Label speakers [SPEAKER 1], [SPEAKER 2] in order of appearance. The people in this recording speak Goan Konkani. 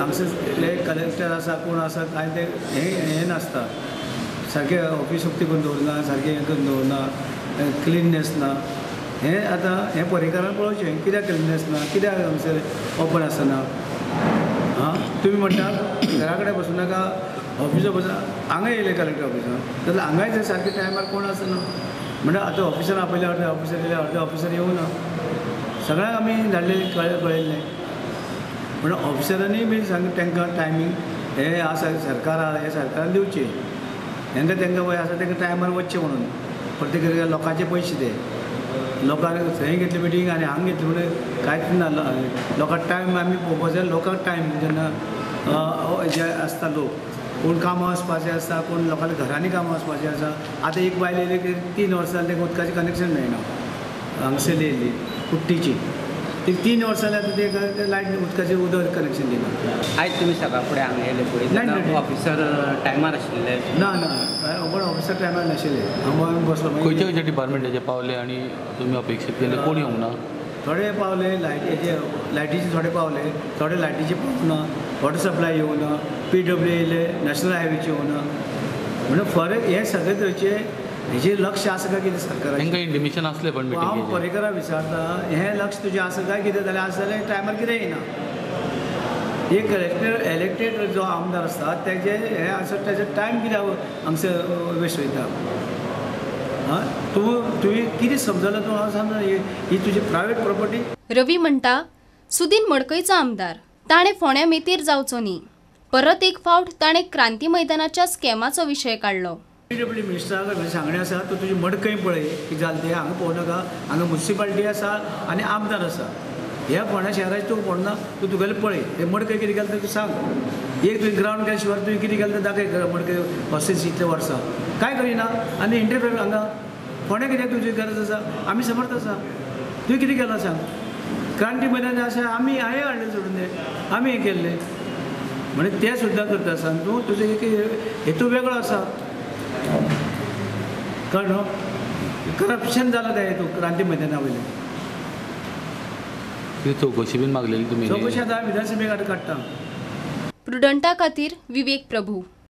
[SPEAKER 1] हांगसर कलेक्टर आसा कोण आसा कांय ते हें नासता, सारकें ऑफिस उक्ती करून दवरना, सारकें हें करून दवरना, क्लिननेस ना. हें आतां हें पर्रीकारान पळोवचें कित्याक क्लिननेस ना, कित्याक हांगसर ओपन आसना. आं तुमी म्हणटा घरा कडेन बसूं नाका, ऑफिसाक बसून हांगा येयले कलेक्टर ऑफिसान जाल्यार हांगाय जर सारकें टायमार कोण आसना. म्हणल्यार आतां ऑफिसर आपयले, अर्दे ऑफिसर येयले, अर्दे ऑफिसर येवना. सगळ्यांक आमी धाडले कळयल्लें, पूण ऑफिसरांनी बी सांग तांकां टायमींग हें आसा सरकार आहा हें सरकारान दिवचें, हेंकां तांकां वय आसा तांकां टायमार वचचें म्हणून. प्रत्येक लोकांचे पयशे ते लोकांक थंय घेतली मिटींग आनी हांगा घेतली म्हणून कांयच ना. लोकांक टायम आमी पळोवपाक जाय, लोकांक टायम जेन्ना जे आसता लोक कोण कामां वचपाचें आसता, कोण लोकांच्या घरांनी कामां वचपाचें आसा. आतां एक बायल येयली की 3 वर्सां जालीं तांकां उदकाचें कनेक्शन मेळना, हांगसरली येयल्ली कुट्टीची, ती 3 वर्सां जालीं आतां ते लायट उदकाचें उदक कनेक्शन दिना.
[SPEAKER 2] आयज तुमी सकाळ फुडें हांगा येयले पळय, ऑफिसर टायमार आशिल्ले?
[SPEAKER 1] ना ना, कोण ऑफिसर टायमार नाशिल्ले. हांव बसलो.
[SPEAKER 3] खंयच्या खंयच्या डिपार्टमेंटाचे पावले आनी तुमी अपेक्षीत केले कोण येवंक ना?
[SPEAKER 1] थोडे पावले लायटीचे, लायटीचे थोडे पावले, थोडे लायटीचे पावना, वॉटर सप्लाय येवना, PW येयले, नॅशनल हायवेचे येवना. म्हणून फरक हे सगळे तरेचे हेजेर लक्ष आसा काय कितें सरकाराचें?
[SPEAKER 3] तांकां इंटिमेशन आसलें पण
[SPEAKER 1] हांव पर्रीकराक विचारता हें लक्ष तुजें आसा काय कितें जाल्यार आसा जाल्यार टायमार कितें येयना. एक कलेक्टर इलेक्टेड जो आमदार आसता तेजे हें आसा तेजे टायम कित्याक हांगसर वेस्ट वयता. आं तूं तुवें कितें समजलां तूं हांव समजना, ही तुजी प्रायवेट प्रॉपर्टी.
[SPEAKER 4] रवी म्हणटा सुदीन मडकयचो आमदार ताणें फोंड्या मेतेर जावचो न्ही. परत एक फावट ताणें क्रांती मैदानाच्या स्कॅमाचो विशय काडलो.
[SPEAKER 1] PW मिनिस्टराक सांगणें आसा तूं तुजी मडकय पळय कितें जालें तें, हांगा पळोवं नाका, हांगा मुन्सिपालिटी आसा आनी आमदार आसा. ह्या फोंड्या शहराचें तूं पळोवना, तूं तुगेलें पळय हें मडकय कितें केलें तें तूं सांग. एक तुवें ग्रावंड केल्या शिवाय तुवें कितें केलें तें दाखय. मडकय हॉस्टेज इतले वर्सां कांय करिना आनी इंटरफेर हांगा फोंड्या कित्याक तुजी गरज आसा, आमी समर्थ आसा, तुवें कितें केलां सांग. क्रांती मैदान आसा आमी हांवें हाडलें सोडून तें आमी हें केल्लें म्हणजे तें सुद्दां करता आसा. तूं तुजो एक हेतू वेगळो आसा, कळ्ळें न्हू. करप्शन जालां तें हेतू क्रांती मैदाना वयलें.
[SPEAKER 3] चवकशी बीन मागलेली तुमी?
[SPEAKER 1] चवकशी आतां विधानसभेक आतां काडटा.
[SPEAKER 4] प्रुडंटा खातीर विवेक प्रभू.